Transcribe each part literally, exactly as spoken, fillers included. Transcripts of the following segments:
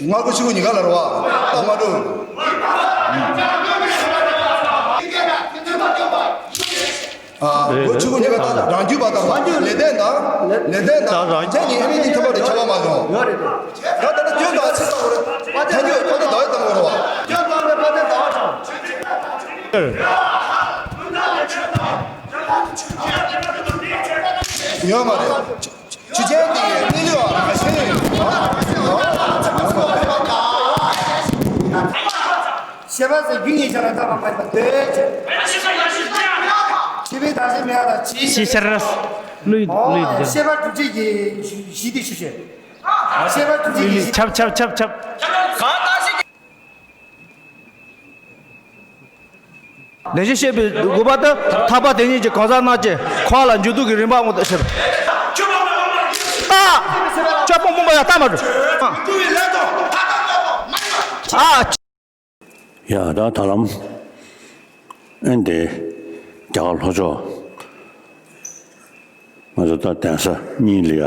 ང་ཀོ་ཆུ་ཀོ་ཉི་ག་ལ་ར་བ་ད་མ་འགྲོ། ཨ་ཀོ་ཆུ་ཀོ་ཉི་ག་ད་རང་རྒྱུད་པ་དང་ལེགས་ལྡན་དང་ལེགས་ལྡན་དང་རང་ཆས་ཉིད་ཨ་ནི་གཉིས་མཐུན་པ་རེ་ཆགས་པ་མ་བྱུང་། ད་ད་ལྟ་རྒྱུན་དང་ཕྱིར་ལྟ་བར་ཐལ་འགྱུར་ཐོག་ཏུ་ཟླ་བའི་གཏམ་བར་བ། ཡོད་མ་རེད། ཆུ་ཆེན་འདི་གནས་ལུས་པ་མ་ཤེས། ཤེས་པ་ཟེར་རྒྱུ་ཡིན་ཆ་ལ་ལྟ་བ་མ་ཡིན་པ་འདོད་ཅེས། ཤེས་པའི་བདག་ཤེས་མེད་པ་དང་ཇི་ཞིག་ཤར་ལུས་ལུས་ཤེས་པ་སྒྲུབ་བྱེད་ཀྱི་གཞི་དེ་ཞུ་བྱེད། ཤེས་པ་སྒྲུབ་བྱེད་ཀྱི་གཞི། ཁྱབ་ཁྱབ་ཁྱབ་ཁྱབ། བདེན་བཞི་ཤེས་པའི་དགོས་པ་དེ་ཐར་པ་དེ་ཉིད་ཀྱི་གང་ཟག་རྣམས་ཀྱི་འཁོར་བ་ལ་འཇུག་ལྡོག་གི་རིམ་པ་ངོ་ཤེས་པ། ལྟ། ལྕགས་པོ་རྨོངས་པ་ཡང་ལྟ་མ་གྲུབ། ཨ། ཡ་ད་ད་ལམ་ཨེ་འདི་རྒྱ་གར་ལྷོ་ཕྱོགས་ང་ཚོ་ད་གདན་ས་གཉིས་ལ་ཡ་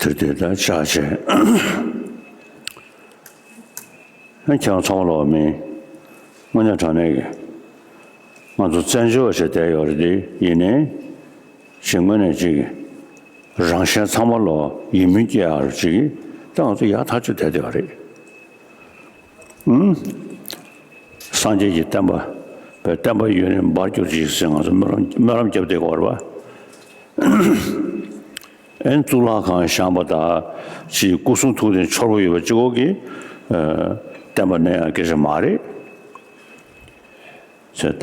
དེར་དེ་ད་བཅར་བྱས། ཁྱེད་རང་ཚང་མ་ལོག་མིན་དངོས་གནས་དྲང་གནས་ཀྱི་ང་ཚོ་བཙན་བྱོལ་བ་ཞིག་བསྡད་ཡོད་རེད་དེ་ཡིན་ནའི་ཞིག་དངོས་གནས་ཅིག་རང་གཞན་ཚང་མ་ལོག་ཡིད་སྨོན་སྐྱེ་ཡག་ཅིག་ད་ང་ཚོ་ཡག་ཐག་ཆོད་བསྡད་ཡོད་རེད། ཨུམ། སངས་རྒྱས་ཀྱི་བསྟན་པ་བའི་བསྟན་པ་ཡུན་རིང་འབར་གྱུར་ཅིག་ཟེར་ང་ཚོ་སྨོན་ལམ་སྨོན་ལམ་རྒྱབ་བསྡད་ཡོད་རེད་བ། ཨེ་གཙུག་ལག་ཁང་བཞེངས་པ་དང་ཅིག་སྐུ་གསུང་ཐུགས་རྟེན་འཆོར་བ་ཡོད་པ་གཅིག་པོ་གིས་ཨ་བསྟན་པ་གནས་ཡག་སྐད་ཆ་མ་རེད། ཟེར་ད།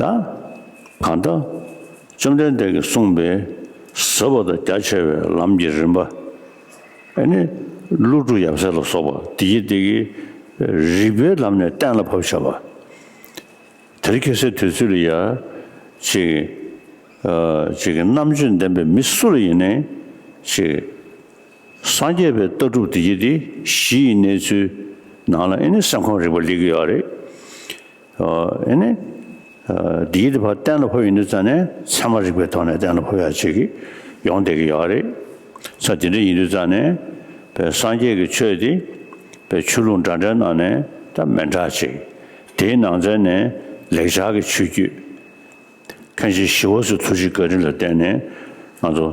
གང་ལྟར་བཅོམ་ལྡན་འདས་ཀྱིས་གསུངས་པའི་ཟབ་པ་དང་རྒྱ་ཆེ་བའི་ལམ་གྱི་རིམ་པ། ཨེ་ནི་ཀླུ་སྒྲུབ་ཡབ་སྲས་ལ་སོགས་པ་དེ་ཡི་དེ་གི་རིགས་པའི་ལམ་ནས་གཏན་ལ་ཕབ་བྱ་བ། དེར་ཁྱེད་སའི་དུས་ཚོད་ལ་ཡ་ཅིག་ཨ་ཅིག་གི་རྣམ་དཔྱོད་ལྡན་པའི་མི་སུ་ལ་ཡིན་ནའི་ཅིག་སངས་རྒྱས་པའི་ལྟ་གྲུབ་དེ་ཡི་དེ་གཞི་ཡི་གནས་ཚུལ་ནང་ལ་ཨེ་ནི་སེམས་ཁམས་རིག་པ་སླེབས་ཀྱི་ཡོད་རེད། ཨ་ནི། འདིའི་དེ་ཕར་གཏན་ལ་ཕབ་ཡིན་དུས་ཙང་ནས་ཚད་མ་རིག་པའི་ཐོག་ནས་གཏན་ལ་ཕབ་ཡག་ཅིག་ཡོང་བསྡད་ཀྱི་ཡོད་རེད། ས་དེ་འདྲ་ཡིན་དུས་ཙང་ནས་བའི་སངས་རྒྱས་ཀྱི་ཆོས་དེ་བའི་ཆོས་ལུགས་འདྲ་འདྲའི་ནང་ནས་ད་མི་འདྲ་ཅིག་དེའི་ནང་ཚན་ནས་ལེགས་སྦྱར་གྱི་ཆོས་བརྒྱུད། མཁན་ཆེན་ཞི་བ་འཚོའི་ཐུགས་རྗེ་བཀའ་དྲིན་ལ་བརྟེན་ནས་ང་ཚོ་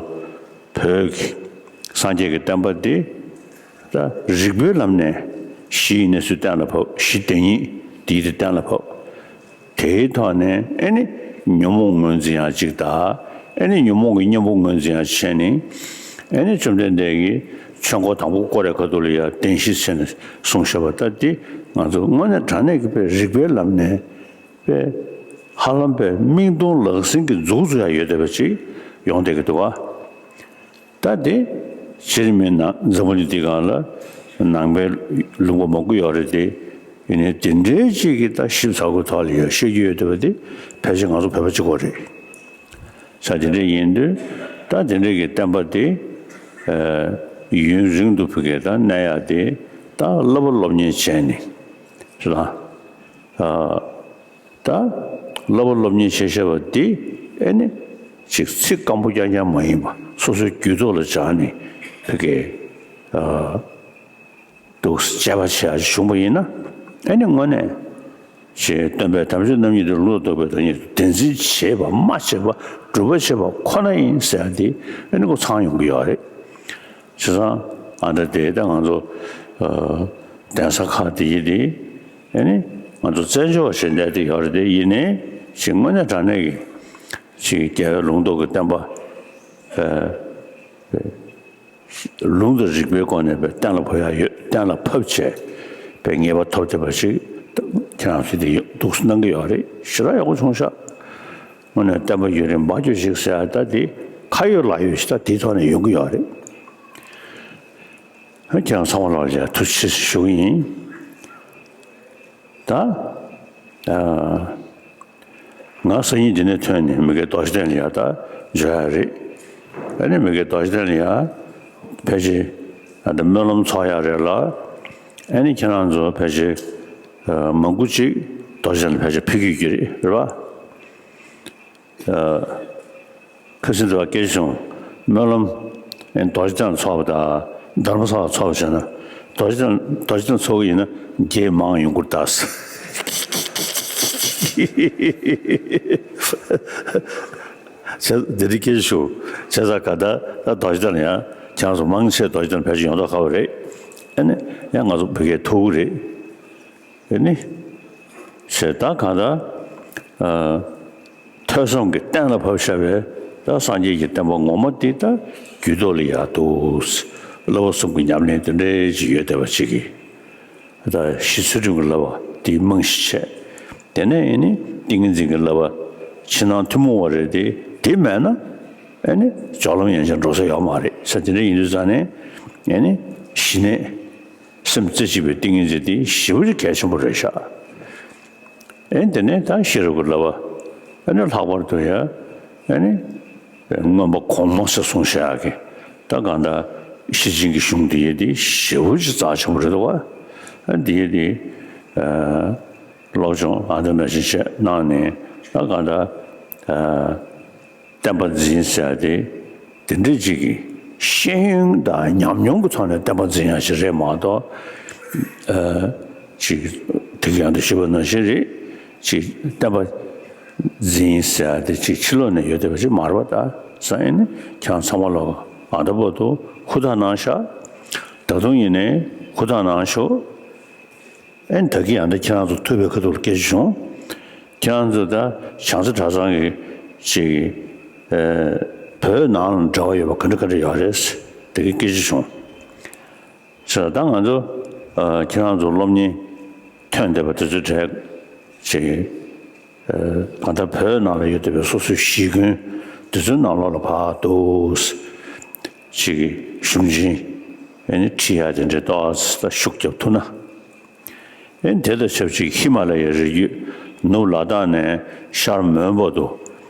བོད་ཀྱི་སངས་རྒྱས་ཀྱི་བསྟན་པ་འདི་ད་རིགས་པའི་ལམ་ནས་གཞི་ཡི་གནས་ཚུལ་གཏན་ལ་ཕབ། གཞི་བདེན་གཉིས་འདིའི་དེ་གཏན་ལ་ཕབ། དེའི་ཐོག་ནས་ཨེ་ནི་ཉོན་མོངས་ངོས་འཛིན་ཡང་གཅིག་དང་ཨེ་ནི་ཉོན་མོངས་ཀྱི་གཉེན་པོ་ངོས་འཛིན་ཡང་བྱས་ནས་ཨེ་ནི་བཅོམ་ལྡན་འདས་ཀྱིས་ཆོས་འཁོར་དང་པོ་བསྐོར་བའི་ཁ་ཐུག་ལ་ཡང་བདེན་བཞི་ཟེར་ནས་གསུངས་བཞག་པ་ལྟར་ཏེ་ང་ཚོ་དངོས་གནས་དྲང་གནས་ཀྱི་དཔེ་རིགས་པའི་ལམ་ནས། པས་ཧ་ལམ་པས་མིག་མཐོང་ལག་ཟིན་གྱི་མཛུབ་ཚུགས་ཡ་ཡོད་བསྡད་པ་ཅིག་ཡོང་བསྡད་ཀྱི་འདུག་བ། ད་དེ་ཕྱིར་མིན་ན་འཛམ་བུ་གླིང་འདི་སྒང་ལ་ནང་པའི་ལུང་པ་མང་པོ་ཡོད་རེད་དེ། ཡིན་ནའི་དེ་འདྲའི་ཅིག་གི་ད་ཞིབ་ཚགས་པོའི་ཐོག་ལ་ཡ་བཤད་རྒྱུ་ཡོད་བསྡད་པ་དེ་ཕལ་ཆེར་ང་ཚོ་བོད་པ་གཅིག་པོ་རེད། ས་དེ་འདྲ་ཡིན་དུས་ད་དེ་འདྲ་གི་བསྟན་པ་དེ་ཡུན་རིང་དུ་ཕུགས་ཀྱི་ད་གནས་ཡ་དེ་ད་བསླབ་པ་སློབ་གཉེར་བྱས་ནས་རེད་ལ། ད་བསླབ་པ་སློབ་གཉེར་བྱེད་བྱ་བ་འདི་ཨེ་ནི་ཅིག་ཚིག་སྐམ་པོ་རྐྱང་རྐྱང་མ་ཡིན་པ་སོ་སོའི་རྒྱུད་ཐོག་ལ་སྦྱར་ནས་ཕ་གི་འདུག་དཔྱད་པ་བྱེད་ཡ་བྱུང་བ་ཡིན་ན་ཨེ་ནི་དངོས་གནས་ཅིག་སྟོན་པའི་དམ་ཆོས་རྣམ་གཉིས་དེ་ལུང་དང་རྟོགས་པའི་བདག་ཉིད་དུ་བདེན་འཛིན་བྱེད་པ་སྨྲ་བྱེད་པ་སྒྲུབ་པ་བྱེད་པ་ཁོ་ན་ཡིན་ཟེར་ཡ་དེ་ཨེ་ནི་ཁོ་ཚང་ཡོང་གི་ཡོད་རེད། བྱས་ཙང་ཨ་འདྲ་དེ་ད་ང་ཚོ་གདན་ས་ཁག་དེ་ཡི་དེ་ཨེ་ནི་ང་ཚོ་བཙན་བྱོལ་བ་ཞིག་གནས་བསྡད་ཡོད་རེད་དེ་ཡིན་ནའི་ཅིག་དངོས་གནས་དྲང་གནས་ཀྱི་ཅིག་རྒྱལ་བའི་ལུང་རྟོགས་ཀྱི་བསྟན་པ་ལུང་དང་རིགས་པའི་སྒོ་ནས་བས་གཏན་ལ་ཕབ་ཡ་ཡོད། གཏན་ལ་ཕབ་བྱས་བས་ངེས་པ་ཐོབ་བསྡད་པ་ཞིག་ཁྱེད་རང་ཚོས་དེ་འདུག་སེ་གནང་གི་ཡོད་རེད། ཞེ་དྲག་ཡག་པོ་བྱུང་ཤག་དངོས་གནས་བསྟན་པ་ཡུན་རིང་འབར་གྱུར་ཅིག་ཟེར་ཡ་ད་དེ་ཁ་ཡོད་ལག་ཡོད་ཞིག་ད་དེའི་ཐོག་ནས་ཡོང་གི་ཡོད་རེད། ཁྱེད་རང་ཚང་མ་ལ་ཡ་ཐུགས་རྗེ་ཆེ་ཞུ་གི་ཡིན། ད་ཨ་ང་སང་ཉིན་འདི་ནས་ཐོན་ནས་མི་དགེ་རྡོ་རྗེ་གདན་ལ་ཡ་ད་འབྱོར་ཡ་རེད། ཨ་ནི་མི་དགེ་རྡོ་རྗེ་གདན་ལ་ཡ་ཕལ་ཆེར་ཨ་ད་སྨོན་ལམ་ཚོགས་ཡ་རེད་ལ། ཨ་ནི་ཁྱེད་རང་ཚོ་ཕལ་ཆེར་ཨ་མང་པོ་ཅིག་རྡོ་རྗེ་གདན་ལ་ཕལ་ཆེར་ཕེབས་ཀྱི་ཡོད་ཀྱི་རེད་རེད་བ། ཁ་སང་དུ་བ་སྐད་ཆ་བྱུང་། སྨོན་ལམ་རྡོ་རྗེ་གདན་ཚོགས་པ་དང་དྷརྨ་ས་ལ་ཚོགས་པ་བྱས་ན་ རྡོ་རྗེ་གདན་རྡོ་རྗེ་གདན་ཚོགས་ཀྱི་ཡིན་ན་རྒྱས་མང་ཡོང་གི་རེད་ད། བྱས་འདི་འདྲའི་སྐད་ཆ་ཞུ། བྱས་ཙང་ག་ད་ད་རྡོ་རྗེ་གདན་ཡང་ཁྱེད་རང་ཚོ་མང་ཆེ་རྡོ་རྗེ་གདན་ཕལ་ཆེར་ཡོང་མདོག་ཁ་པོ་རེད། ཨ་ནི་ཡང་ང་ཚོ་བོད་སྐད་ཐོར་གི་རེད། ཨ་ནི་བྱས་ད་ག་ད་ཨ། ཐོས་བསམ་གྱི་གཏན་ལ་ཕབ་བཞག་པའི་ད་སངས་རྒྱས་ཀྱི་བསྟན་པ་ངོ་མ་འདི་ད་རྒྱུད་ཐོག་ལ་ཡར་འདུག། བསླབ་པ་གསུམ་གྱི་ཉམས་ལེན་དེ་འདྲའི་ཅིག་ཡོད་བསྡད་པ་ཅིག་གིས། ད་ཞི་ཚུལ་ཁྲིམས་ཀྱི་བསླབ་པ་འདི་རྨང་གཞི་བྱས། དེ་ནས་ཨེ་ནི་ཏིང་ངེ་འཛིན་གྱི་བསླབ་པ་ཕྱི་ནང་ཐུན་མོང་བ་རེད་དེ། དེ་མེད་ན་ཨེ་ནི་སྦྱོར་ལམ་ཡན་ཆད་འགྲོ་ས་ཡོད་མ་རེད་ཟེར། དེ་འདྲ་ཡིན་དུས་ཙང་ནས་ཨེ་ནི་ཞི་གནས། སེམས་རྩེ་གཅིག་པའི་ཏིང་ངེ་འཛིན་དེ་ཞེ་པོ་ཅིག་གལ་ཆེན་པོ་རེད་ཤག། ཨེ་དེ་ནས་ད་ཤེས་རབ་ཀྱི་བསླབ་པ། ཨེ་ནས་ལྷག་པར་དུ་ཡང་ཨེ་ནི་མངོན་པ་གོང་མ་ཟེར་གསུངས་བཞག་གི། ད་གང་ལྟར་ཤེར་ཕྱིན་གྱི་གཞུང་འདི་ཡི་དེ་ཞེ་པོ་ཅིག་རྩ་ཆེན་པོ་རེད་འདུག་བ། ཨེ་འདི་ཡི་དེ་ཨ་སློབ་སྦྱོང་ཨ་འདི་ནང་བཞིན་བྱས་གནང་ནས། ད་གང་ལྟར་ཨ་བསྟན་པ་འཛིན་ཟེར་ཡ་དེ་དེ་འདྲ་ཅིག་གི་ཤེས་ཡོན་དང་ཉམས་མྱོང་གི་ཐོག་ནས་བསྟན་པ་འཛིན་ཡ་ཞིག་རེད་མ་གཏོགས། ཨ་ཅིག་དེ་ག་ཡང་དུ་ཞུས་པ་ནང་བཞིན་རེད། ཅིག་བསྟན་པ་འཛིན་ཟེར་ཡ་དེ་ཅིག་ཕྱི་ལོགས་ནས་ཡོད་བསྡད་པ་ཅིག་མ་རེད་པ། ད་ས་ཨེ་ནི་ཁྱེད་རང་ཚང་མ་ལོག་ཨ་ད་བར་དུ་ཧུར་ཐག་གནང་ཤག། ད་དུང་ཡིན་ནའི་ཧུར་ཐག་གནང་ཤོག། ཨེ་ད་གིན་ཡང་ད་ཁྱེད་རང་ཚོ་ཐུག་པའི་ཁ་ཐུག་ལ་སྐད་ཆ་བྱུང་། ཁྱེད་རང་ཚོ་ད་བྱང་རྩེ་གྲྭ་ཚང་གི་ཅིག་ཨེ་བོད་ནང་ལ་འབྲེལ་བ་ཡོད་པ་ག་འདྲ་ག་འདྲ་ཡོད་རེད། ད་གིན་སྐད་ཆ་བྱུང་། ཟེར་ད་ང་ཚོ་ཨ་ཁྱེད་རང་ཚོ་སློབ་གཉེར་ཐོན་བསྡད་པ་དེ་ཚོའི་གྲས་ཅིག་ཨ་གང་ལྟར་བོད་ནང་ལ་ཡོད་བསྡད་པའི་སོ་སོའི་གཞིས་དགོན་དེ་ཚོའི་ནང་ལོགས་ལ་ཕར་འདུག་ཅིག་གཞུང་ཆེན་ཨེ་ནི་ཁྲིད་ཡ་དེ་འདྲའི་ཏོག་ཙམ་ད་ཤུགས་རྒྱབ་ཐུབ་ན། ཨེ་དེ་དང་ཆབས་ཅིག་ཧི་མ་ལ་ཡའི་རི་རྒྱུད་ནུབ་ལ་དྭགས་ནས་ཤར་མོན་བར་དུ་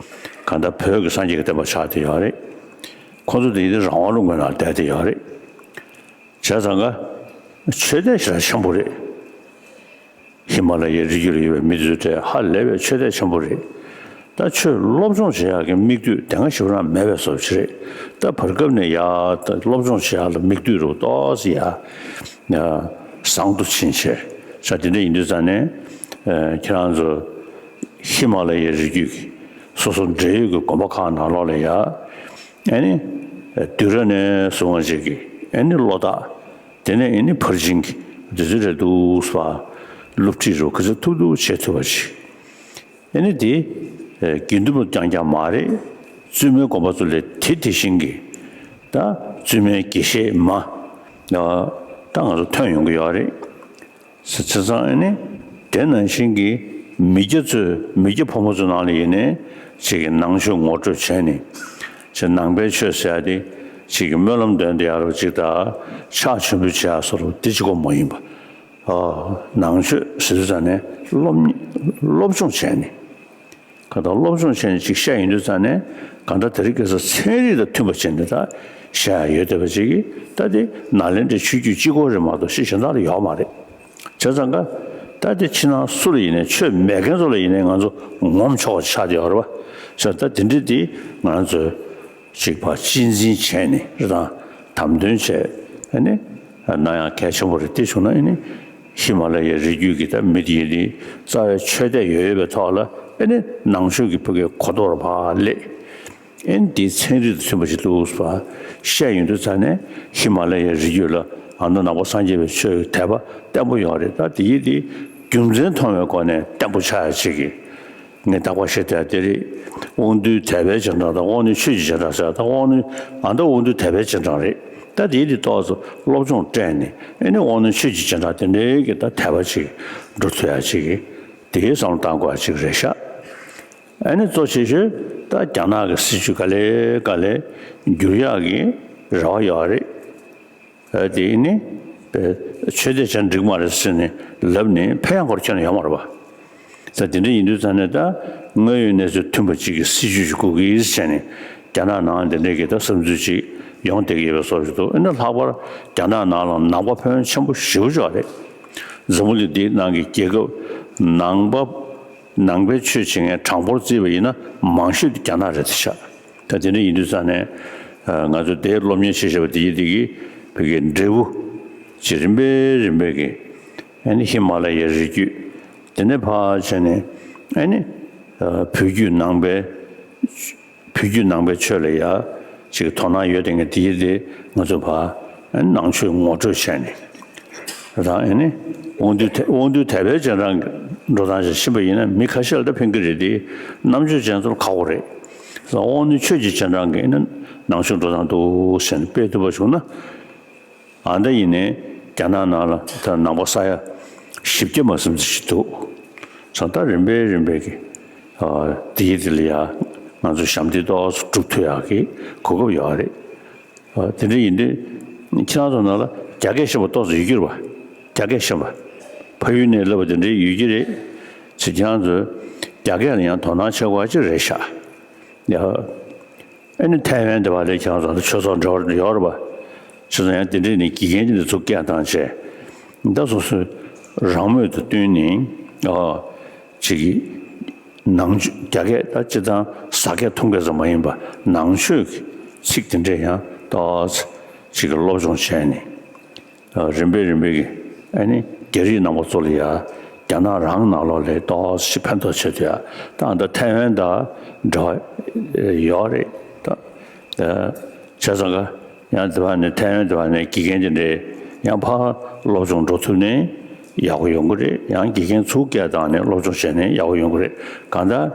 གང་ལྟར་བོད་ཀྱི་སངས་རྒྱས་ཀྱི་བསྟན་པ་ཆགས་བསྡད་ཡོད་རེད། ཁོང་ཚོ་དེ་ཡིན་དུས་རང་དབང་ལུང་པའི་ནང་བསྡད་བསྡད་ཡོད་རེད། བྱས་ཙང་ཀ་ཆོས་དད་ཞེ་དྲག་ཆེན་པོ་རེད། ཧི་མ་ལ་ཡའི་རི་རྒྱུད་ལ་ཡོད་པའི་མི་ཚོའི་གྲས་ཧ་ལས་པའི་ཆོས་དད་ཆེན་པོ་རེད། ད་ཆོས་སློབ་སྦྱོང་བྱེད་ཡག་གི་མིག་ལྟོས་དེ་སྔ་ཞེ་པོ་རང་མེད་པའི་བཟོ་ཅིག་རེད། ད་བར་སྐབས་ནས་ཡ་ད་སློབ་སྦྱོང་བྱེད་ཡག་ལ་མིག་ལྟོས་རུ་ཏོག་ཙམ་ཡ་བཟང་དུ་ཕྱིན་བྱས། ས་དེ་འདྲ་ཡིན་དུས་ཙང་ནས་ཨ་ཁྱེད་རང་ཚོ་ཧི་མ་ལ་ཡའི་རི་རྒྱུད་ཀྱི་སོ་སོ་འབྲེལ་ཡོད་ཀྱི་དགོན་པ་ཁག་ནང་ལོགས་ལ་ཡ་ཨ་ནི་དུས་རབས་ནས་བཟུང་བ་ཅིག་གི་ཨ་ནི་བློ་ཐག་དེ་ནས་ཨ་ནི་ཕར་ཕྱིན་གྱི་དེ་ཚོ་རེད་འདུག་ཟེར་བ། སློབ་ཁྲིད་རུ་ག་ཚོད་ཐུབ་ཐུབ་བྱེད་ཐུབ་པ་ཅིག། ཨ་ནི་དེ་དགེ་འདུན་པ་རྐྱང་རྐྱང་མ་རེད། བཙུན་མའི་དགོན་པ་ཚོ་ལས་དེ་དེ་བཞིན་གྱི་ད་བཙུན་མའི་དགེ་བཤེས་མ་ད་ང་ཚོ་ཐོན་ཡོང་གི་ཡོད་རེད། བྱས་ཙང་ཨ་ནི་དེ་ནང་བཞིན་གྱི་མི་སྐྱ་ཚོས་མི་སྐྱ་ཕོ་མོ་ཚོའི་ནང་ལ་ཡིན་ནའི་ཅིག་གི་ནང་ཆོས་ངོ་སྤྲོད་བྱས་ནས་ཅིག་ནང་པའི་ཆོས་ཟེར་ཡ་དེ་ཅིག་གི་སྨོན་ལམ་འདོན་བསྡད་ཡ་རུ་ཅིག་དང་ཕྱག་མཆོད་འབུལ་བྱེད་ཡ་སོགས་རུ་དེ་གཅིག་པོ་མ་ཡིན་པ། ཨ་ནང་ཆོས་ཟེར་དུས་ཙང་ནས་སློབ་སློབ་སྦྱོང་བྱས་ནས། གང་ལྟར་སློབ་སྦྱོང་བྱས་ནས་ཅིག་བཤད་ཡོང་དུས་ཙང་ནས་གང་ལྟར་དེ་རིང་ཁ་སང་ཚན་རིག་དང་མཐུན་པ་བྱས་ནས་ད་བཤད་ཡ་ཡོད་བསྡད་པ་ཅིག་གིས། ད་དེ་ནཱ་ལེནྡྲའི་ཆོས་བརྒྱུད་གཅིག་པོ་རེད་མ་གཏོགས་ཅིག་གཞན་དག་ལ་ཡོད་མ་རེད། བྱས་ཙང་ཀ་ད་དེ་ཕྱི་ནང་སུ་ལ་ཡིན་ནའི་ཆོས་མེད་མཁན་ཚོ་ལ་ཡིན་ནའི་ང་ཚོ་ངོམ་ཆོག་པ་ཆགས་བསྡད་ཡོད་རེད་པ། བྱས་ཙང་ད་དེ་འདྲ་དེ་ང་ཚོས་གཅིག་ཕར་གཅེས་འཛིན་བྱས་ནས་རེད་དང་། དམ་དོན་བྱས་ཨ་ནི་གནང་ཡག་གལ་ཆེན་པོ་རེད། དེ་བྱུང་ན་ཨ་ནི་ཧི་མ་ལ་ཡའི་རི་རྒྱུད་ཀྱི་ད་མི་དེ་ཡིན་དེ་རྩ་བའི་ཆོས་དད་ཡོད་ཡོད་པའི་ཐོག་ལ་ཨ་ནི་ནང་ཆོས་ཀྱི་ཕ་གིའི་གོ་རྟོགས་ལ་ཕར་སླེབས། ཨ་ནི་དེའི་ཚན་རིག་དང་མཐུན་པ་ཞིག་འདུག་ཟེར་བ་བཤད་ཡོང་དུས་ཙང་ནས་ཧི་མ་ལ་ཡའི་རི་རྒྱུད་ལ་ཨ་ནི་ནང་པ་སངས་རྒྱས་པའི་ཆོས་ཀྱི་དད་པ་བརྟན་པོ་ཡོད་རེད། ད་དེ་ཡིན་དེ་རྒྱུ་མཚན་མཐོང་བའི་སྒོ་ནས་བརྟན་པོ་ཆགས་ཡ་ཅིག་གི་ངས་རྟག་པར་བཤད་བསྡད་དེ་རེད། དབང་རྟུལ་དད་པའི་རྗེས་འབྲང་དང་། དབང་རྣོན་ཆོས་ཀྱི་རྗེས་འབྲང་ཟེར། ད་དབང་རྣོན་ཨ་ད་དབང་རྟུལ་དད་པའི་རྗེས་འབྲང་རེད། ད་དེའི་དེ་ཏོག་ཙམ་སློབ་སྦྱོང་སྤྲད་ནས་ཨ་ནི་དབང་རྣོན་ཆོས་ཀྱི་རྗེས་འབྲང་དེ་འདྲའི་གི་ད་དད་པ་ཅིག་འགྲོ་ཐུབ་ཡ་ཅིག་གི་དེའི་བསམ་བློ་བཏང་དགོས་ཡ་ཅིག་རེད་ཤག། ཨ་ནི་གཙོ་ཆེ་ཤོས་ད་རྒྱ་ནག་གི་སྲིད་བྱུས་ག་ལེ་ག་ལེ་འགྱུར་ཡག་གི་རེ་བ་ཡོད་རེད། ཨ་དེ་ནི་ཆོས་དད་བྱས་འགྲིག་མ་རེད་ཟེར་ནས་ལབ་ནས་ཕན་ཡང་ཁོར་ཁྱོན་ནས་ཡོད་མ་རེད་པ། ད་དེ་འདྲ་ཡིན་དུས་ཙང་ནས་ད་དངོས་ཡོད་གནས་ཚུལ་མཐུན་པ་གཅིག་གི་སྲིད་བྱུས་ཤིག་དགོས་ཀྱི་ཟེར་ནས་རྒྱ་ནག་ནང་དེ་འདྲའི་གི་ད་བསམ་ཚུལ་ཅིག་ཡོང་བསྡད་ཀྱི་ཡོད་པའི་བཟོ་ཞིག་འདུག། ཨ་ནི་ལྷག་པར་རྒྱ་ནག་ནང་ལ་ནང་པ་ཕོན་ཆེན་པོ་ཞེ་པོ་ཅིག་ཡོད་རེད། འཛམ་བུ་གླིང་འདིའི་ནང་གི་རྒྱལ་ཁབ་ནང་པ་ནང་པའི་ཆོས་བྱེད་མཁན་གྲངས་འབོར་བརྩིས་པ་ཡིན་ན་མང་ཤོས་དེ་རྒྱ་ནག་རེད་ཤག། ད་དེ་འདྲ་ཡིན་དུས་ཙང་ནས་ང་ཚོ་དེའི་སློབ་གཉེར་བྱེད་བཞིན་པ་དེ་ཡིན་དེ་གི་བོད་ཀྱི་འབྲས་བུ་ ཅིག་རིམ་པས་རིམ་པས་ཀྱི་ཨ་ནི་ཧི་མ་ལ་ཡའི་རི་རྒྱུད་དེ་ནས་ཕར་བྱས་ནས་ཨ་ནི་བོད་བརྒྱུད་ནང་པའི་བོད་བརྒྱུད་ནང་པའི་ཆོས་ལ་ཡ་ཅིག་དོ་སྣང་ཡོད་དེ་ངས་དེ་ཡི་དེ་ང་ཚོ་ཕར་ཨ་ནི་ནང་ཆོས་ངོ་སྤྲོད་བྱས་ནས་དང་ཨ་ནི་དབང་འདུས་དེ་དབང་འདུས་དད་པའི་རྗེས་འབྲང་འགྲོ་སྟངས་ཞིག་ཕྱིན་པ་ཡིན་ན་མི་ཁ་ཤས་ལ་ད་ཕན་གྱི་རེད་དེ་རྣམ་དཔྱོད་ཅན་ཚོར་ཁག་པོ་རེད། དབང་འདུས་ཆོས་ཀྱི་རྗེས་འབྲང་གི་ཨ་ནི་ནང་ཆོས་འགྲོ་སྟངས་འདུག་ཟེར་ནས་དཔེ་བསྡུས་པ་བྱུང་ན། ཨ་འདྲ་ཡིན་ནའི་རྒྱ་ནག་ནང་ལ་ད་ནང་པ་ས་ཡ་བཞི་བརྒྱ་མ་ཟིན་ཙམ་ཞིག་འདུག་ཙང་ད་རིམ་པས་རིམ་པས་ཀྱི་ཨ་དེ་ཡི་དེ་ལ་ཡ་ང་ཚོ་ཞབས་འདེགས་ཏོག་ཙམ་སྒྲུབ་ཐུབ་ཡག་གི་གོ་སྐབས་ཡོད་རེད། ཨ་དེ་འདྲ་ཡིན་དུས་ཁྱེད་རང་ཚོ་ནང་ལ་རྒྱ་སྐད་ཤེས་པ་ཏོག་ཙམ་ཡོད་ཀྱི་རེད་པ། རྒྱ་སྐད་ཤེས་པ། ཕ་ཡུལ་ནས་བསླབ་པ་དེ་འདྲའི་ཡོད་ཀྱི་རེད། ཚེ་ཁྱེད་རང་ཚོས་རྒྱ་སྐད་ལ་ཡང་དོ་སྣང་བྱེད་དགོས་པ་ཅིག་རེད་ཤག་ཡ། ཨ་ནི་ཐའེ་ཝན་དེ་བ་ལས་ཀྱང་བཟང་ཆོས་ཚོགས་འབྲེལ་བ་ཡོད་རེད་པ། བྱས་ཙང་ཡང་དེ་འདྲས་ནས་དགེ་རྒན་དེ་འདྲ་ཚུགས་སྐད་བཏང་བྱས། ད་སོ་སོའི་རང་མོས་དང་བསྟུན་ནས་ཨ་ཅིག་གིས་ནང་ཆོས་རྒྱ་སྐད་ད་སྤྱིར་བཏང་ཟ་སྐད་འཐུང་སྐད་ཙམ་མ་ཡིན་པ་ནང་ཆོས་ཀྱི་ཚིག་དེ་འདྲས་ཡང་ཏོག་ཙམ་ཅིག་གི་སློབ་སྦྱོང་བྱས་ནས། རིམ་པས་རིམ་པས་ཀྱི་ཨ་ནི་རྒྱ་རིགས་རྣམ་པ་ཚོ་ལ་ཡ་རྒྱ་ནག་རང་ནང་ལོགས་ལ་ཏོག་ཙམ་ཕན་ཐོགས་ཆེད་དུ་ཡ་ད་ཨ་ད་ཐའེ་ཝན་དང་འབྲེལ་བ་ཡོད་རེད་ད། བྱས་ཙང་ཀ་ཡང་དེ་བ་ནས་ཐའེ་ཝན་དེ་བ་ནས་དགེ་རྒན་དེ་འདྲས་ཡང་ཕར་སློབ་སྦྱོང་འགྲོ་ཐུབ་ནས་ཡག་པོ་ཡོང་གི་རེད། ཡང་དགེ་རྒན་ཚུར་སྐད་བཏང་ནས་སློབ་སྦྱོང་བྱས་ནས་ཡག་པོ་ཡོང་གི་རེད། གང་ལྟར།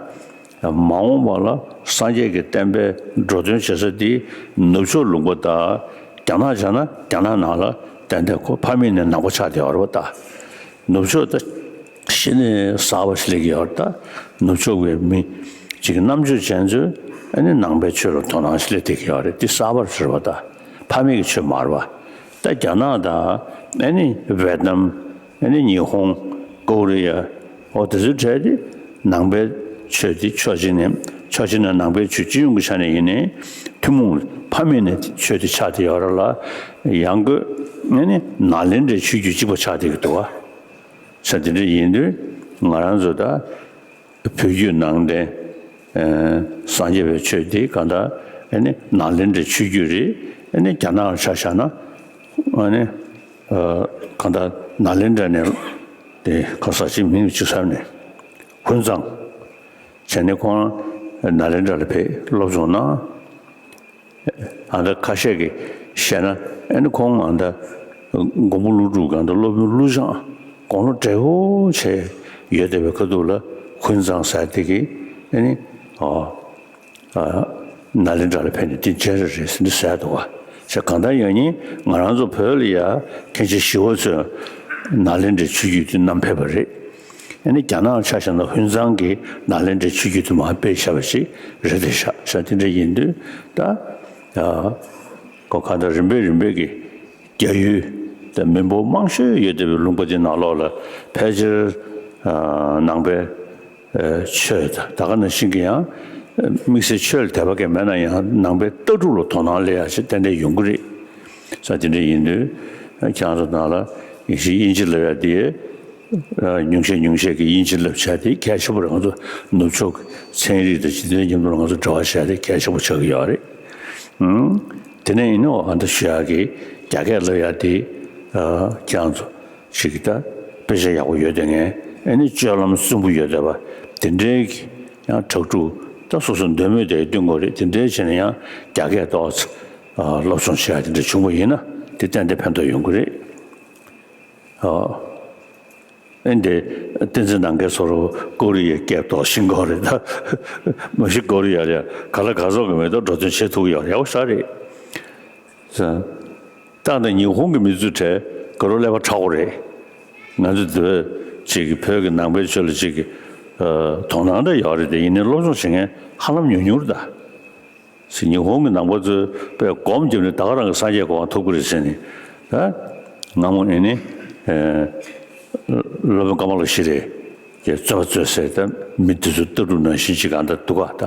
མ་འོངས་པ་ལ་སངས་རྒྱས་ཀྱི་བསྟན་པའི་འགྲོ་དོན་བྱེད་ས་དེ་ནུབ་ཕྱོགས་ལུང་པ་དང་རྒྱ་ནག་བྱས་ན་རྒྱ་ནག་ནང་ལ་ཏན་ཏན་ཁོ་ཕ་མེས་ནས་ནང་པ་ཆགས་བསྡད་ཡོད་རེད་པ། ད་ནུབ་ཕྱོགས་ད་གཞི་ནས་གསར་པ་ཞིག་སླེབས་ཀྱི་ཡོད་རེད། ད་ནུབ་ཕྱོགས་པའི་མི་ཅིག་རྣམ་དཔྱོད་ཅན་ཚོས་ཨ་ནི་ནང་པའི་ཆོས་ལ་དོ་སྣང་ཞིག་སླེབས་བསྡད་ཀྱི་ཡོད་རེད། དེ་གསར་པ་རེད་པ། ད་ཕ་མེས་ཀྱི་ཆོས་མ་རེད་པ། ད་རྒྱ་ནག་དང་ཨ་ནི་ཝེ་ཏི་ནམ། ཨ་ནི་ཉི་ཧོང་། ཀོ་རི་ཡ། འོ་དེ་ཚོའི་གྲས་དེ་ནང་པའི་ཆོས་དེ་ཕྱོགས་གཅིག་ནས་ཕྱོགས་གཅིག་ནས་ནང་པའི་ཆོས་སྤྱི་ཡོངས་ཀྱི་ཆ་ནས་ཡིན་ནའི་ཐུན་མོང་ཕ་མེས་ནས་ཆོས་དེ་ཆགས་བསྡད་ཡོད་རེད་ལ། ཡང་སྒོས་ཨ་ནི་ནཱ་ལེནྡྲའི་ཆོས་བརྒྱུད་གཅིག་པ་ཆགས་བསྡད་ཀྱི་འདུག་བ། ས་དེ་འདྲ་ཡིན་དུས་ང་རང་ཚོ་ད་བོད་བརྒྱུད་ནང་བསྟན་སངས་རྒྱས་པའི་ཆོས་དེ་གང་ལྟར་ཨ་ནི་ནཱ་ལེནྡྲའི་ཆོས་བརྒྱུད་རེད། ཨ་ནི་རྒྱ་ནག་ལ་ཆ་བཞག་ན་ཨ་ནི། གང་ལྟར་ནཱ་ལེནྡྲ་ནས་དེ་ག་ས་ཅིག་མིང་ཅིག་ཟེར་ནས་ཧུན་ཙང་བྱས་ནས་ཁོང་ནཱ་ལེནྡྲ་ལ་ཕེབས་སློབ་སྦྱོང་གནང་། ཨ་ད་ཁ་ཤས་ཀྱིས་བཤད་ན་ཨ་ནི་ཁོང་ཨ་ད་མགོན་པོ་ཀླུ་སྒྲུབ་གང་ལྟར་སློབ་དཔོན་ཀླུ་བྱང་དགུང་ལོ་བགྲེས་པོ་བྱས་ཡོད་བསྡད་པའི་ཁ་ཐུག་ལ་ཧུན་ཙང་ཟེར་དེ་གིས་ཨ་ནི་ཨ། ནཱ་ལེནྡྲ་ལ་ཕེབས་ནས་དེ་མཇལ་རེ་རེད་ཟེར་ནས་ཟེར་འདུག་བ། བྱས་གང་ལྟར་ཡང་ནི་ང་རང་ཚོ་བོད་ལ་ཡ་མཁན་ཆེན་ཞི་བ་འཚོས་ནཱ་ལེནྡྲའི་ཆོས་བརྒྱུད་དེ་བསྣམས་ཕེབས་པ་རེད། ཨ་ནི་རྒྱ་ནག་ཆ་བཞག་ན་ཧུན་ཙང་གིས་ནཱ་ལེནྡྲའི་ཆོས་བརྒྱུད་དེ་མར་སྤེལ་བཞག་པ་ཞིག་རེད་དེ་ཤག་ཤག་དེ་འདྲ་ཡིན་དུས་ད་ཨ་གོ་གང་ལྟར་རིམ་པས་རིམ་པས་ཀྱི་རྒྱ་ཡུལ་དང་མི་འབོར་མང་ཤོས་ཡོད་བསྡད་པའི་ལུང་པ་དེ་ནང་ལོགས་ལ་ཕལ་ཆེར་ནང་པའི་ཆོས་དང་ད་ག་ནང་བཞིན་གྱི་ཡང་དམིགས་བསལ་ཆོས་ལ་དད་པ་གང་མེད་ན་ཡང་ནང་པའི་ལྟ་གྲུབ་ལ་དོ་སྣང་སླེབས་ཡག་ཞིག་ཏན་ཏན་ཡོང་གི་རེད། ས་དེ་འདྲ་ཡིན་དུས་ཁྱེད་རང་ཚོ་ནང་ལ་ཡིན་གཅིག་དབྱིན་ཇི་ལབ་ཡག་དེ་ཉུང་ཤས་ཉུང་ཤས་ཀྱི་དབྱིན་ཇི་ལབ་བྱས་དེ་གལ་ཆེན་པོ་རེད། ང་ཚོ་ནུབ་ཕྱོགས་ཀྱི་ཚན་རིག་དང་སྤྱི་དོན་མཉམ་དུ་ང་ཚོ་འབྲེལ་བ་བྱས་དེ་གལ་ཆེན་པོ་ཆགས་ཀྱི་ཡོད་རེད། དེ་ནས་ཡིན་ནའང་ཨ་ད་ཞུ་ཡག་གི་རྒྱ་སྐད་ལབ་ཡག་དེ་ཁྱེད་རང་ཚོ་ཞིག་གི་ད་དཔེ་ཆ་ཡག་པོ་ཡོད་དེ་ངས་ཨ་ནི་སྤྱོད་ལམ་གསུམ་པོ་ཡོད་བསྡད་པ་དེ་འདྲའི་གི་ཡང་ཕྲུ་གུ་ད་སོ་སོ་འདོད་མོས་དེ་སྟོན་དགོས་རེད། དེ་འདྲའི་བྱས་ན་ཡང་རྒྱ་སྐད་ཏོག་ཙམ་སློབ་སྦྱོང་བྱེད་ཡག་དེ་འདྲ་བྱུང་བ་ཡིན་ན་དེ་ཏན་ཏན་ཕན་ཐོགས་ཡོང་གི་རེད། ཨ་འདི་བསྟན་འཛིན་ནམ་མཁའི་ཚོར་ཀོ་རི་ཡའི་སྐད་ཏོག་ཤིང་གོ་རེད་ད། མ་གཞི་ཀོ་རི་ཡ་ལ་ག་ལ་ག་ཚོད་ཀྱི་མེད་དོ་འགྲོ་དོན་བྱེད་ཐུབ་ཀྱི་ཡོད་རེད། ཡག་པོ་ཞེ་དྲག་རེད། ད་ནི་ཉི་ཧོང་གི་མི་ཚོའི་གྲས་དགའ་རབ་ཀླད་པ་མཁྲེགས་པོ་རེད། ང་ཚོ་འདི་བོད་ཅིག་གི་བོད་ཀྱི་ནང་པའི་ཆོས་ལ་ཅིག་གི་དོ་སྣང་འདྲ་ཡོད་རེད་དེ་ཡིན་ནའི་སློབ་སྦྱོང་བྱེད་མཁན་ཧ་ལམ་ཉུང་ཉུང་རེད་ད། ཟེར་ཉི་ཧོང་གི་ནང་པ་ཚོས་དཔེ་སྒོམ་བརྒྱབ་ནས་ད་ག་རང་གི་སངས་རྒྱས་གོ་འཕང་ཐོབ་ཀྱི་རེད་ཟེར་ནས་ད་སྔ་མོ་ནས་ནི་སློབ་དཔོན་ཀ་མ་ལ་ཤི་རེ་ཀྱི་རྩོད་པ་རྩོད་ཟེར་ད་མི་དེ་ཚོ་ལྟ་གྲུབ་ནང་བཞིན་ཅིག་གང་ལྟར་འདུག་ག་ད་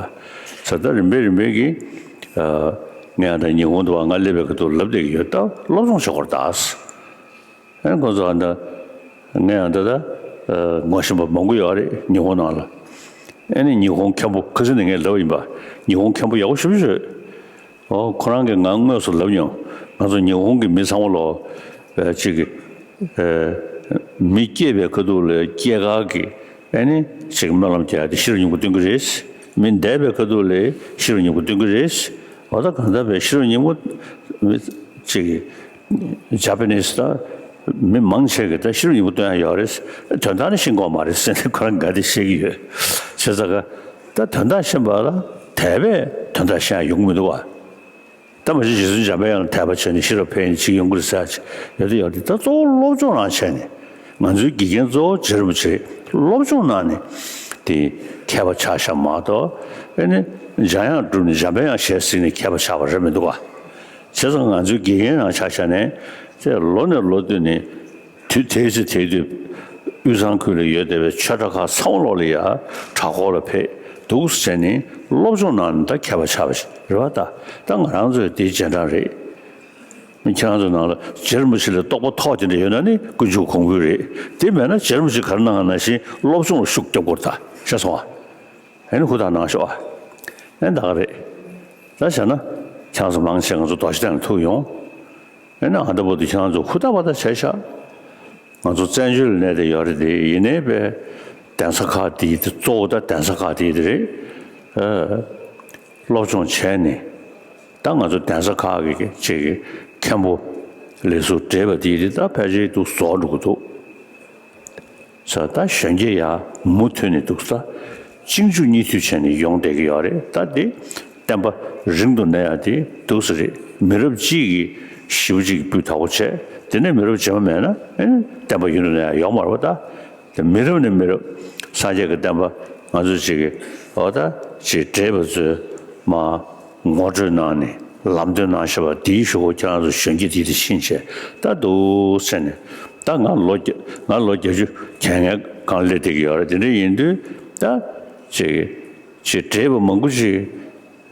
ས་ད་རིམ་པས་རིམ་པས་ཀྱིས་ངས་ད་ཉི་ཧོང་དུ་བ་ང་སླེབས་པའི་ཁ་ཐུག་ལབ་བསྡད་ཀྱི་ཡོད། ད་སློབ་སྦྱོང་བྱེད་དགོས་རེད་ད། ཨེ་ཁོང་ཚོ་ཨ་ད་ངས་ཨ་ད་ད་ངོ་ཤེས་པ་མང་པོ་ཡོད་རེད་ཉི་ཧོང་ནང་ལ། ཨེ་ནི་ཉི་ཧོང་མཁན་པོ་ཁ་སང་ནས་ངས་ལབ་ཡིན་པ། ཉི་ཧོང་མཁན་པོ་ཡག་པོ་ཞེ་པོ་ཅིག་ཡོད། ཨོ་ཁོ་རང་གིས་ང་དངོས་སུ་ལབ་མྱོང་། ང་ཚོ་ཉི་ཧོང་གི་མི་ཚང་མ་ལོ་ ཅིག་གི་མི་སྐྱེས་པའི་ཁ་ཐུག་ལ་སྐྱེས་སྐར་གྱི་ཨ་ནི་ཅིག་སྨོན་ལམ་རྒྱག་ཡ་དེ་ཤེས་རབ་སྙིང་པོ་སྟོན་གྱི་རེད། མི་འདས་པའི་ཁ་ཐུག་ལ་ཤེས་རབ་སྙིང་པོ་སྟོན་གྱི་རེད། འོ་ད་གང་ལྟར་བའི་ཤེས་རབ་སྙིང་པོ་ཅིག་གི་ཇ་པ་ནིས་ད་མི་མང་ཆེ་གི་ད་ཤེས་རབ་སྙིང་པོ་སྟོན་ཡ་ཡོད་རེད། དོན་དག་ནི་ཤེས་ཀྱི་ཡོད་མ་རེད་ཟེར་ནས་ཁོ་རང་དགའ་བདེ་བཤད་ཀྱི་ཡོད། བྱས་ཙང་ཀ་ད་དོན་དག་ཤེས་པ་ལ་དད་པས་དོན་དག་ཤེས་ཡ་ཡོང་གི་མི་འདུག་བ། ད་མ་གཞི་རྗེ་བཙུན་འཇམ་པའི་དབྱངས་ལ་དད་པ་བྱས་ནས་ཤེས་རབ་འཕེལ་ནས་ཅིག་ཡོང་གི་རེད་ཟེར་ཡ་ཅིག་ཡོད་དེ་ཡོད་དེ། ད་གཙོ་བོ་སློབ་སྦྱོང་རང་བྱས་ནས་ང་ཚོའི་དགེ་རྒན་གཙོ་བོ་རྗེ་རིན་པོ་ཆེ་སློབ་སྦྱོང་གནང་ནས་དེ་མཁས་པ་ཆགས་ཤག་མ་གཏོགས། ཨེ་ནི་འཇམ་དབྱངས་བསྒྲུབས་ནས་འཇམ་པའི་དབྱངས་ཞལ་གཟིགས་ནས་མཁས་པ་ཆགས་པ་རེད་མི་འདུག་ག་བྱས་ཙང་ང་ཚོའི་དགེ་རྒན་རང་ཆ་བཞག་ནས་དེ་ལོ་ནས་ལོ་བསྟུད་ནས་དུས་དེའི་ཚེ་དེའི་དུས་དབུས་གཙང་ཁུལ་ལ་ཡོད་བསྡད་པའི་ཆོས་གྲྭ་ཁག་ཚང་མ་ལོག་ལ་ཡ་གྲྭ་སྐོར་ལ་ཕེབས་འདུག་ཟེར་ནས་སློབ་སྦྱོང་གནང་ནས་ད་མཁས་པ་ཆགས་པ་ཞིག་རེད་བ། ད་ད་ང་རང་ཚོའི་དེའི་རྗེས་འབྲང་རེད། ཁྱེད་རང་ཚོའི་ནང་ལ་རྗེ་རིན་པོ་ཆེ་ལ་རྟོགས་པ་ཐོག་དེ་འདྲ་ཡོད་ན་ནི་དཀོན་མཆོག་གོང་བུ་རེད། དེ་མེད་ན་རྗེ་རིན་པོ་ཆེ་ག་རེ་གནང་ན་བཞིན་སློབ་སྦྱོང་ལ་ཤུགས་རྒྱབ་དགོས་རེད། ད་ཤེས་སོང་ཨ། ཨེ་ནི་ཧུར་ཐག་གནང་ཤོག་ཨ། ཨེ་ད་ག་རེད། ད་བྱས་ན་ཁྱེད་རང་ཚོ་མང་ཆེ་ང་ཚོ་རྡོ་རྗེ་གདན་ལ་ཐུག་ཡོང་། ཨེ་ན་ཨ་ད་བར་དུ་ཁྱེད་རང་ཚོ་ཧུར་ཐག་པ་ད་བྱས་ཤག་ང་ཚོ་བཙན་བྱོལ་ལ་གནས་བསྡད་ཡོད་རེད་དེ། ཡིན་ནའི་པས་གདན་ས་ཁག་དེ་དེ་གཙོ་བོ་ད་གདན་ས་ཁག་དེ་དེ་རེད། ཨ། སློབ་སྦྱོང་བྱས་ནས་ད་ང་ཚོ་གདན་ས་ཁག་གི་ཅིག་གི་མཁན་པོ་ལས་ཟུར་བགྲེས་པ་དེ་དེ་ད་ཕལ་ཆེར་འདུག་རྫོགས་འགྲོ་གི་འདུག་ས་ད་གཞོན་སྐྱེས་ཡ་མུ་མཐུད་ནས་འདུག་ས་གཅིག་མཇུག་གཉིས་མཐུད་བྱས་ནས་ཡོང་བསྡད་ཀྱི་ཡོད་རེད། ད་དེ་བསྟན་པ་རིང་དུ་གནས་ཡ་དེ་འདུག་ས་རེད། མི་རབས་གཅིག་གིས་ཞེ་པོ་ཅིག་སྤུས་དག་པོ་བྱས། དེ་ནས་མི་རབས་རྗེས་མ་མེད་ན་ཨེ་བསྟན་པ་ཡུན་དུ་གནས་ཡ་ཡོད་མ་རེད་པ། ད་དེ་མི་རབས་ནས་མི་རབས་སངས་རྒྱས་ཀྱི་བསྟན་པ་ང་ཚོ་ཅིག་གི་འོ་ད་ཅིག་བགྲེས་པ་ཚོས་མ་ངོ་སྤྲོད་གནང་ནས་ལམ་སྟོན་གནང་བཞག་པ་དེའི་གཞུག་གུ་ཁྱེད་རང་ཚོ་གཞོན་སྐྱེས་དེ་དེ་ཕྱིན་བྱས་ད་འདུག་ཟེར་ནས། ད་ང་ལོ་བརྒྱ་ང་ལོ་བརྒྱད་ཅུ་གྱ་ལྔའི་སྒང་སླེབས་བསྡད་ཀྱི་ཡོད་རེད། དེ་འདྲ་ཡིན་དུས་ད་ཅིག་ཅིག་བགྲེས་པ་མང་པོ་ཅིག་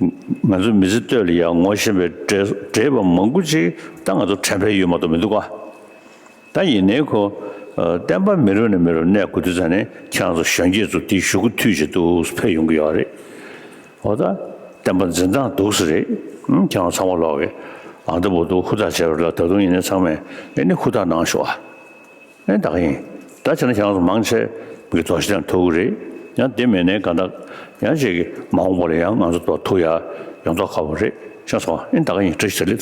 ང་ཚོ་མི་ཚེ་སྟོད་ལ་ཡར་ངོ་ཤེས་པའི་བགྲེས་བགྲེས་པ་མང་པོ་ཅིག་ད་ང་ཚོ་དྲན་པ་ཡོད་མ་གཏོགས་མི་འདུག་ག་ད་ཡིན་ནའི་ཁོ་ཨ་བསྟན་པ་མི་རབས་ནས་མི་རབས་གནས་དགོས་དུས་ཙ་ནས་ཁྱེད་རང་ཚོ་གཞོན་སྐྱེས་ཚོ་དེའི་གཞུག་གུ་མཐུད་བྱས་འདུག་ཕེབས་ཡོང་གི་ཡོད་རེད། འོ་ད་བསྟན་པ་འཛིན་སྟངས་འདུག་ས་རེད། ཨང་ཁྱེད་རང་ཚང་མ་ལོག་གི་ཨང་ད་བར་དུ་ཧུར་ཐག་བྱས་པ་ལ་ད་དུང་ཡིན་ནའི་ཚང་མས་ཨེ་ནི་ཧུར་ཐག་གནང་ཤོག་ཨ། ཨེ་ད་ག་ཡིན། ད་བྱས་ན་ཁྱེད་རང་ཚོ་མང་ཆེ་མི་གི་རྡོ་རྗེ་གདན་ཐུག་གི་རེད། ཡང་དེ་མེད་ནའི་ག་ད་ཡང་ཅིག་གི་མ་འོངས་པ་ལ་ཡང་ང་ཚོ་ཐུག་ཡ་ཡོང་མདོག་ཁ་པོ་རེད། ཤེས་སོང་ཨ། ཨེ་ད་ག་ཡིན། བཀྲ་ཤིས་བདེ་ལེགས།